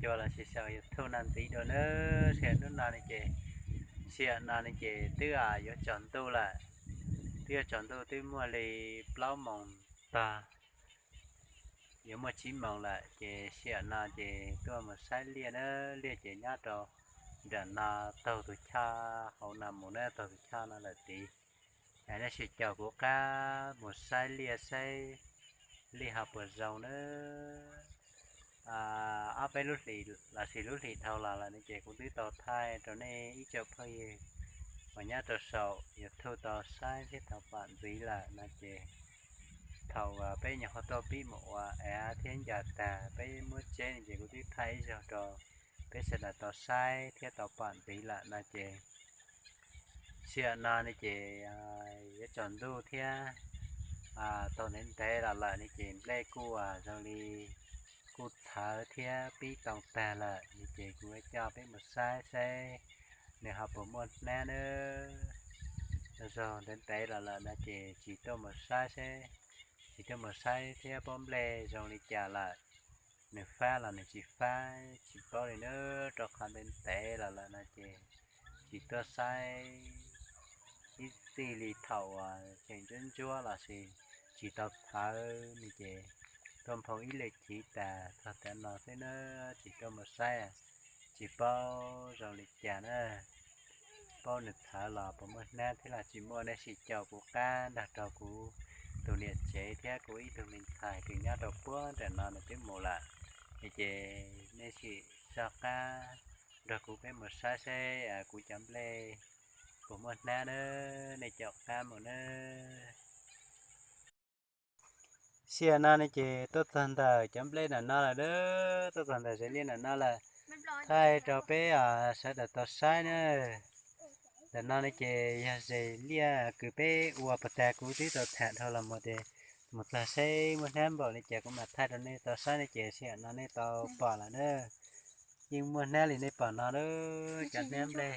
Cua los sis xyaum YouTube no ntxiv dua na. Sij hawm hnub no ne ces, sij hawm no ne ces twb yuav tsaus ntuj lawm, twb yuav tsaus ntuj twb muaj li plaub moos tag, yuav muaj tsib moos lawm ces sij hawm no ces tuaj mus saib liaj na. Liaj ces nyob rau nram no, taug tus choj hauv no mus na, taug tus choj no lawm tid. Es nej sim caum kuv qab mus saib liaj saib liaj ho puas zoo na. Ob peb lub hlis los sis lub hlis dhau los lawm ne ces kuv twb tau thaij rau nej ib tsoom phooj ywg uas nyob rau saum YouTube tau saib thiab tau pom ntxiv lawm no ces, thaum peb nyuam qhuav tuaj pib mus ua av thiab ncas tag peb muab tseb ne ces kuv twb thaij ib zaug rau peb sawv daws tau saib thiab tau pom ntxiv lawm no ces, sij hawm no ne ces yuav tsaus ntuj thiab, tau ntev ntev los lawm ne ces nplej kuj zoo li kuj txhawv thiab pib tau tag lawm ne ces kuv yuav coj peb mus saib seb nws ho puas muaj hnab na. Zaug ntev ntev los lawm no ces tsis tuaj mus saib seb, tsis tuaj mus saib thiab paub nplej zoo li cas lawm, nws fab los nws tsis fab tsis paub li na, rau qhov ntev ntev los lawm no ces tsis tuaj saib. Ib txij li thaum uas tseem ntsuab ntsuab los sis tsis tau txhawv ne ces tuaj nphoo ib lwm chiv tas txog tav no xwb na, tsis tuaj mus saib, tsis paub zoo li cas na, paub nws txhawv los puas muaj hnab thiab los tsis muaj. Nej sim caum kuv qab nrog rau kuv tus niam tsev thiab kuv ib tug me ntxhais kws nyob rau puag nram no nws twb mus lawm, ces nej sim soj qab nrog kuv peb mus saib seb kuv cov nplej puas muaj hnab na. Nej caum qab mus na. Sij hawm no ne ces tuaj txog ntawm cov nplej ntawm no lawm, tuaj txog ntawm zes liaj ntawm no lawm, thaij rau peb sawv daws tau saib na. Ntawm no ne ces yog zes liaj kws peb ua puag ta kuv twb tau tham dhau los mus tias mus txog seb muaj hnab npaum li cas kuv mam thaij rau nej tau saib ne ces sij hawm no nej tau pom lawm na. Yeej muaj hnab li nej pom no lawm, cov hnab nplej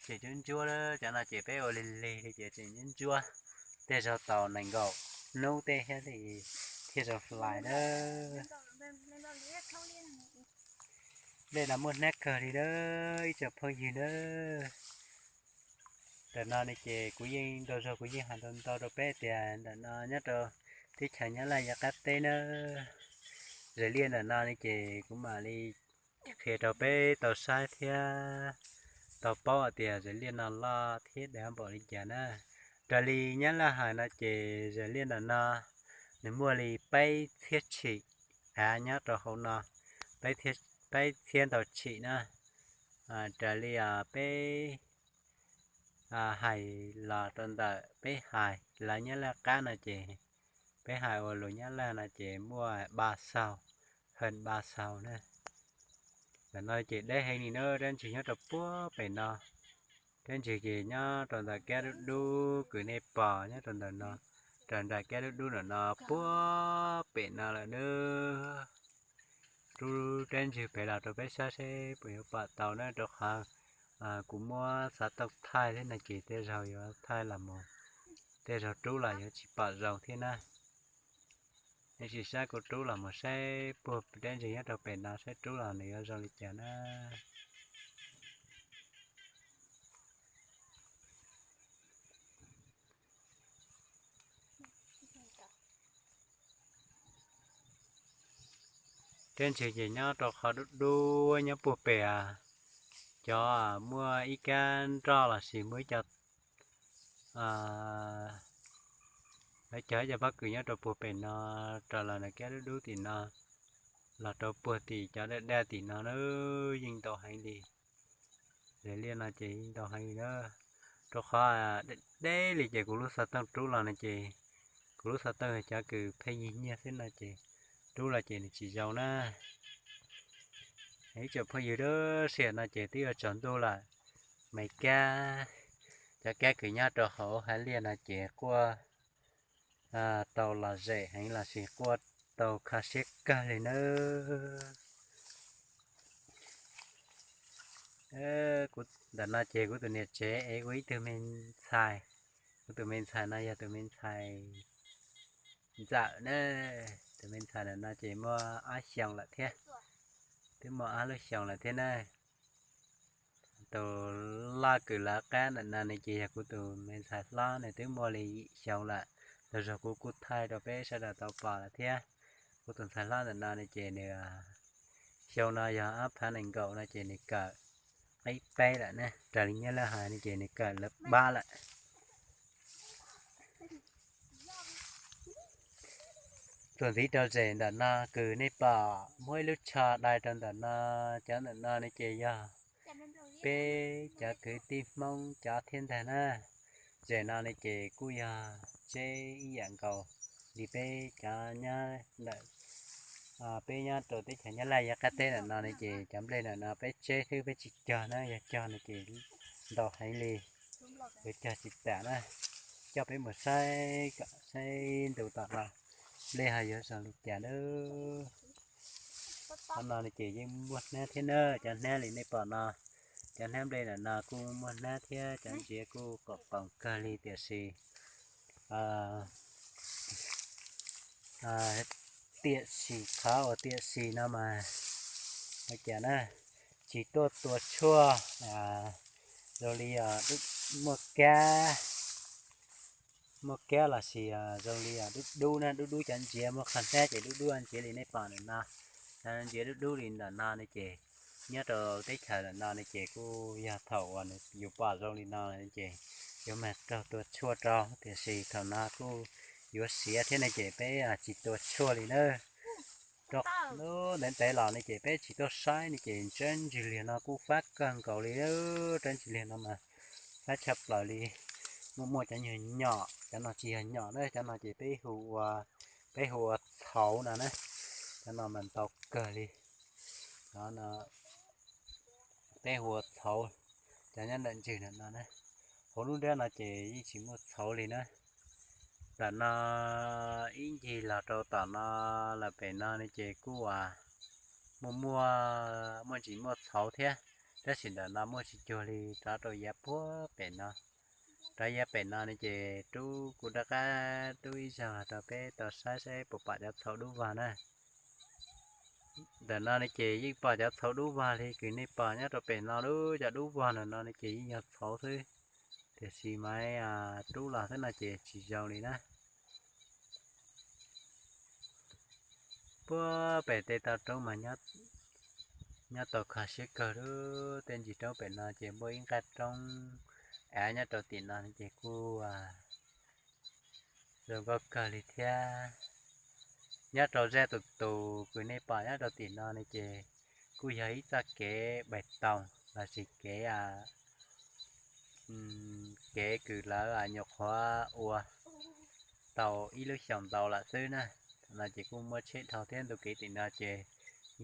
tseem ntsuab ntsuab lawm, cov no ces peb ua lig lig li ces tseem ntsuab ntsuab. Tej zaug tau nees nkaum hnub tej thiab thiaj zoo fly na. Nplej no muaj hnab kawg li na ib tsoom phooj ywg na. Ntawm no ne ces kuv yeej ntau zaug kuv yeej hais ntau ntau rau peb tias ntawm no nyob rau teb chaws Nyab Laj yav qab teb na. Zes liaj ntawm no ne ces kuv mam li qhia rau peb tau saib thiab tau paub hais tias zes liaj no loj thiab dav npaum li cas na. Raws li Nyab Laj hais no ces zes liaj ntawm no nws muaj li peb txhiab tshim av nyob rau hauv no, peb txhiab ntau tshim na. Raws li peb hais los rau ntawm peb hais lawv Nyab Laj qab no ces peb hais ua lus Nyab Laj no ces muaj ba xaus, hee ba xaus na. Ntawm no ces deb heev li na, dab ntseg nyob rau puag pem no. Dab ntseg ces nyob rau ntawm kab dub dub kws nej pom nyob rau ntawm no, raws nraim kab dub dub ntawm no puag pem no lawm na. Rub dab ntseg pem los rau peb saib seb puas yuav pom tau na, rau qhov kuv muab xov tooj thaij thiab no ces tej zaug yuav thaij los mus, tej zaug rub los yuav tsis pom zoo thiab na. Nej sim saib kuv rub los mus saib puag dab ntseg nyob rau pem no saib rub los nws yuav zoo li cas na. Dab ntseg ces nyob rau qhov dub dub nyob puag pem, cov muaj ib kab nroj los sis muaj ib co lawv cog ib co pob kws nyob rau puag pem no, raws los ntawm kab dub dub tim no los rau puag tim cov daj daj tim no na, yeej ntau heev li. Zes liaj no ces yeej ntau heev li na, rau qhov deb li ces kuv lub xov tooj rub los no ces kuv lub xov tooj yog cov kws pheej nyiag nyiag xwb no ces rub los ces nws tsis zoo na. Ib tsoom phooj ywg, sij hawm no ces twb yuav tsaus ntuj lawm, me kab, cov kab kws nyob rau hauv hav liaj no ces quaj tau lom zem heev los sis quaj tau kho siab kawg li nawb. Ntawm no ces kuv tus niam tsev es kuv ib tug me ntxhais, kuv tus me ntxhais no yog tus me ntxhais ntxawm na, tus me ntxhais ntawm no ces muaj ob xyoos lawm thiab. twb muaj ob lub xyoos lawm thiab na. Tus loj kws lawv qab ntawm no ne ces yog kuv tus me ntxhais hlob, nws twb muaj li yim xyoo lawm. Los zog kuv kuj thaij rau peb sawv daws tau pom lawm thiab. Kuv tus ntxhais hlob ntawm no ne ces nws xyoo no yog ob phav nees nkaum no ces nws kawm qib peb lawm ne, raws li nyob laj hais ne ces nws kawm lawv pab lawm. Txuas ntxiv rau zem ntawm no kws nej pom muaj ib lub tsho dai rau ntawm no, cov ntawm no ne ces yog peb cov kwv tij Hmoob cov thiab ntag na. Zem no ne ces kuj yog tseb ib yam nkaus li peb cov nyob ntawm, peb nyob rau teb chaws Nyab Laj yav qab teb ntawm no ne ces cov nplej ntawm no peb tseb xwb peb tsis cog na, yog cog no ces ntau heev li, yuav cog tsis tas na. Coj peb mus saib kom saib ntu tom no nplej ho yuav zoo li cas na. Qhov no ne ces yeej muaj hnab thiab na, cov hnab li nej pom no, cov hnab nplej ntawm no kuj muaj hnab thiab, cov ntsiav kuj qom qoos kawg li tiam sis tiam sis qhov uas tiam sis no mas ua cas na, tsis tuaj tua tshuaj zoo li muaj kab, muaj kab los sis zoo li dub dub na, dub dub cov ntsiav, muaj qhov hnab ces dub dub ntsiav li nej pom ntawm no. Cov ntsiav dub dub li ntawm no ne ces nyob rau teb chaws ntawm no ne ces kuj yog thaum uas yus pom zoo li no ces yuav mag raug tua tshuaj rau, tiam sis thaum no kuj yuav siav thiab ne ces peb tsis tua tshuaj li na. Rau lub ntev ntev los ne ces peb tsis tuaj saib ne ces rab ntsig liag no kuj fab kawg nkaus li, rab ntsig liag no mas fab tshaj plaws li. Muaj muaj cov nyuag nyom, cov no tsis yog nyom na, cov no ces peb hu ua, peb hu ua txhauv no na. Cov no mas ntau kawg li. Cov no peb hu ua txhauv, cov nyob ntawm ntswg ntawm no na. Hauv lub nrab no ces yeej tsis muaj txhauv li na. Ntawm no ib ncig los rau tom no lawm pem no ne ces kuj muaj muaj, muaj ntsis muaj txhauv thiab, tab sis ntawm no muaj tsis cuag li rov rau yav puag pem no. Rov yav pem no ne ces rub kuv rov qab rub ib zaug los rau peb tau saib saib puas pom cov txhauv dub vog na. Ntawm no ne ces yeej pom cov txhauv dub vog li kws nej pom nyob rau pem no, lub cov dub vog ntawm no ne ces yeej yog txhauv xwb, tiam sis mas rub los xwb no ces tsis zoo li na. Puag pem tej toj roob mas nyob tau kho siab kawg, lub tej ntsis roob pem no ces muaj ib nqaj roob av nyob rau tim no ne ces kuj zoo nkauj kawg li thiab. Nyob rau zaj tus tus kws nej pom nyob rau tim no ne ces kuj yog ib txoj kev pais toos los sis kev, kev kws lawv nyuam qhuav ua tau ib lub xyoos ntau lawm xwb na. Thaum no ces kuj muaj tsheb dhau thiab, ntu kev tim no ces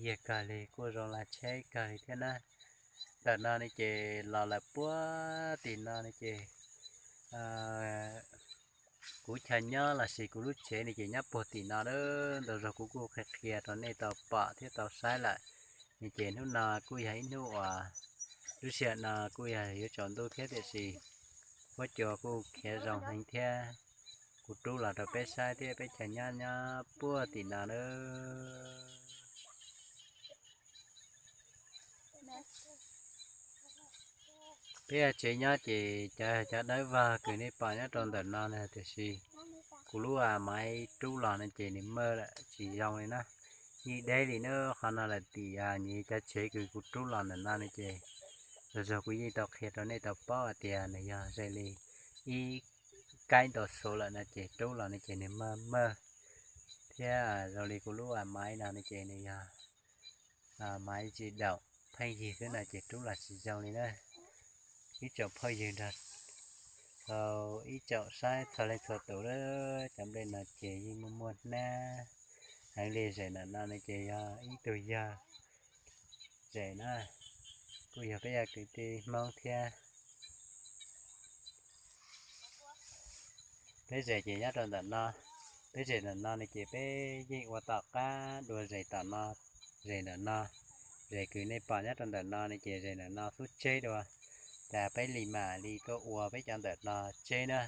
yiag kawg li, kuj zoo laj tsheb kawg li thiab na. Ntawm no ne ces los lawm puag tim no ne ces kuv chaw nyob los sis kuv lub tsev ne ces nyob puag tim no lawm. Ntau zaug kuv kuj qhia qhia rau nej tau pom thiab tau saib lawm, ne ces hnub no kuj yog ib hnub uas lub sij hawm no kuj yog yuav tsaus ntuj thiab tiam sis huab cua kuj khiav zoo heev thiab. Kuv rub los rau peb saib thiab, peb chaw nyob nyob puag tim no lawm. Peb tsev nyob ces cov, cov dawb vog kws nej pom nyob rau ntawm no na, tiam sis kuv lub maiv rub los no ces nws maj lawm tsis zoo li na. Yeej deb li na, qhov no lawm tim nyiv cov tsev kws kuv rub los ntawm no ne ces, los zog kuv yeej tau qhia rau nej tau paub hais tias nws yog ze li ib kaib ntau xuv lawm no ces rub los no ces nws maj maj thiab. Zoo li kuv lub maiv no ne ces nws yog maiv tsis daum pheej yig xwb no ces rub los tsis zoo li na. Ib tsoom phooj ywg nrog rau ib tsoom saib txhua leej txhua tus lawm, cov nplej no ces yeej muaj muaj hnab heev li. Zem ntawm no ne ces yog ib tug yawg zem na, kuj yog peb yog kwv tij Hmoob thiab. Peb zem ces nyob rau ntawm no, peb zem ntawm no ne ces peb yeej ua tom qab dua zem tom no, zem ntawm no, zem kws nej pom nyob rau ntawm no ne ces zem ntawm no xub tseb dua, tas peb li mam li tuaj ua peb cov ntawm no tseb na.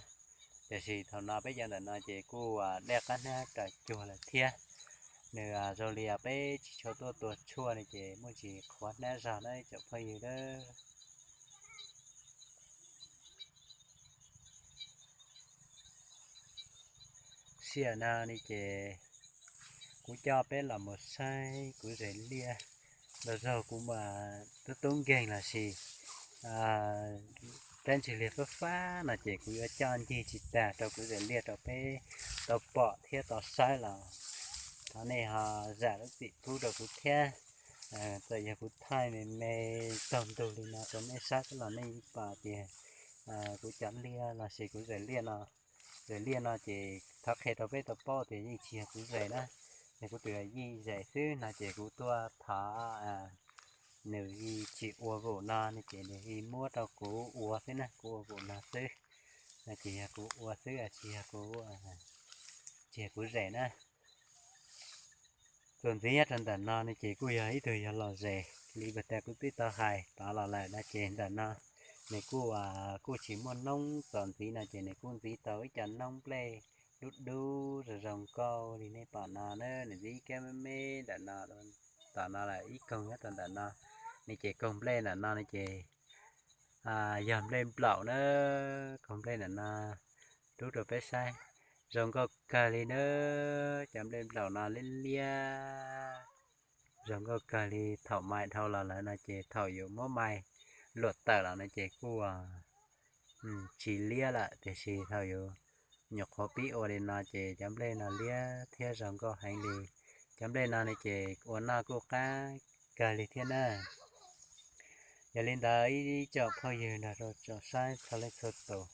Tiam sis thaum no peb cov ntawm no ces kuj dej qab hnab raws cuag lawm thiab. Nws zoo li peb tsis tshua tuaj tua tshuaj ne ces muaj tsis qhuav hnab zog na ib tsoom phooj ywg na. Sij hawm no ne ces kuv coj peb los mus saib kuv zes liaj. Los zaug kuv mas tub tub nkeeg los sis teb ntsis liag fab fab no ces kuv yuav coj ncig tsis tag rau kuv zes liaj rau peb tau pom thiab tau saib los thov nej ho zam lub txim pub rau kuv thiab. Txawm yog kuv thaij me me taug ntug li no rau nej saib xwb los nej yeej pom tias kuv cov liaj los sis kuv zes liaj no, zes liaj no ces thov qhia rau peb tau paub tias yeej tsis yog kuv zes na, yog kuv tus yij zes xwb no ces kuv tuaj thov nws tsis ua vum no ne ces nws muab rau kuv ua xwb na, kuv ua vum no xwb. No ces yog kuv ua xwb tsis yog kuv, tsis yog kuv zes na. Txuas ntxiv nyob rau ntawm no ne ces kuj yog ib tug yog los zes li puag ta kuv twb tau hais tod los lawm no ces ntawm no nws kuj, kuj tsis muaj noob txos ntxiv no ces nws kuj ntxiv tau ib co noob nplej dub dub zoo zoo nkauj li nej pom no na, nws ntxiv ib kab me me ntawm no, tom no lawm ib koog nyob rau ntawm no. Ne ces koog nplej ntawm no ne ces yog nplej nplaum na, koog nplej ntawm no rub rau peb saib zoo nkauj kawg li na. Cov nplej nplaum no liab liab zoo nkauj kawg li, thaum mais dhau los lawm no ces thaum yuav muab mais luam tawm los no ces kuj tsis liab lawm tiam sis thaum yuav nyuam qhuav pib ua li no ces cov nplej no liab thiab zoo nkauj heev li. Cov nplej no ne ces ua noj kuj qab kawg li thiab na. Yog li ntawd ib tsoom phooj ywg nrog rau tsoom saib txhua leej txhua tus,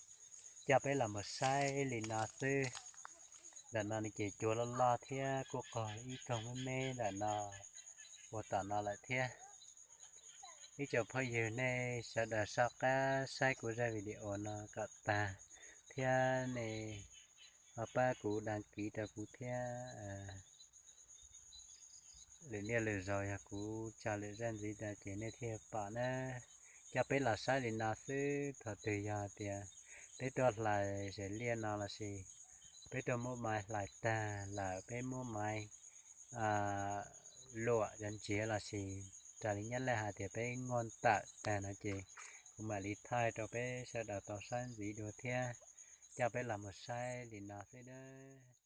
coj peb los mus saib li no xwb. Ntawm no ne ces cua loj loj thiab kuj qaug ib koog me me ntawm no ua tom no lawm thiab. Ib tsoom phooj ywg nej sawv daws soj qab saib kuv zaj video no kom tag thiab nej ho pab kuv đăng ký rau kuv thiab. Lwm niaj lwm zaus yog kuv tso lwm zaj ntxiv rau ces nej thiaj pom na. Coj peb los saib li no xwb, thaum twg yog tias peb tuaj hlais zes liaj no los sis peb tuaj muab mais hlais tag lawm peb muab mais luam cov ntsiav los sis raws li Nyab Laj hais tias peb nkuaj tawm tag no ces kuv mam li thaij rau peb sawv daws tau saib ntxiv dua thiab. Coj peb los mus saib li no xwb nawb.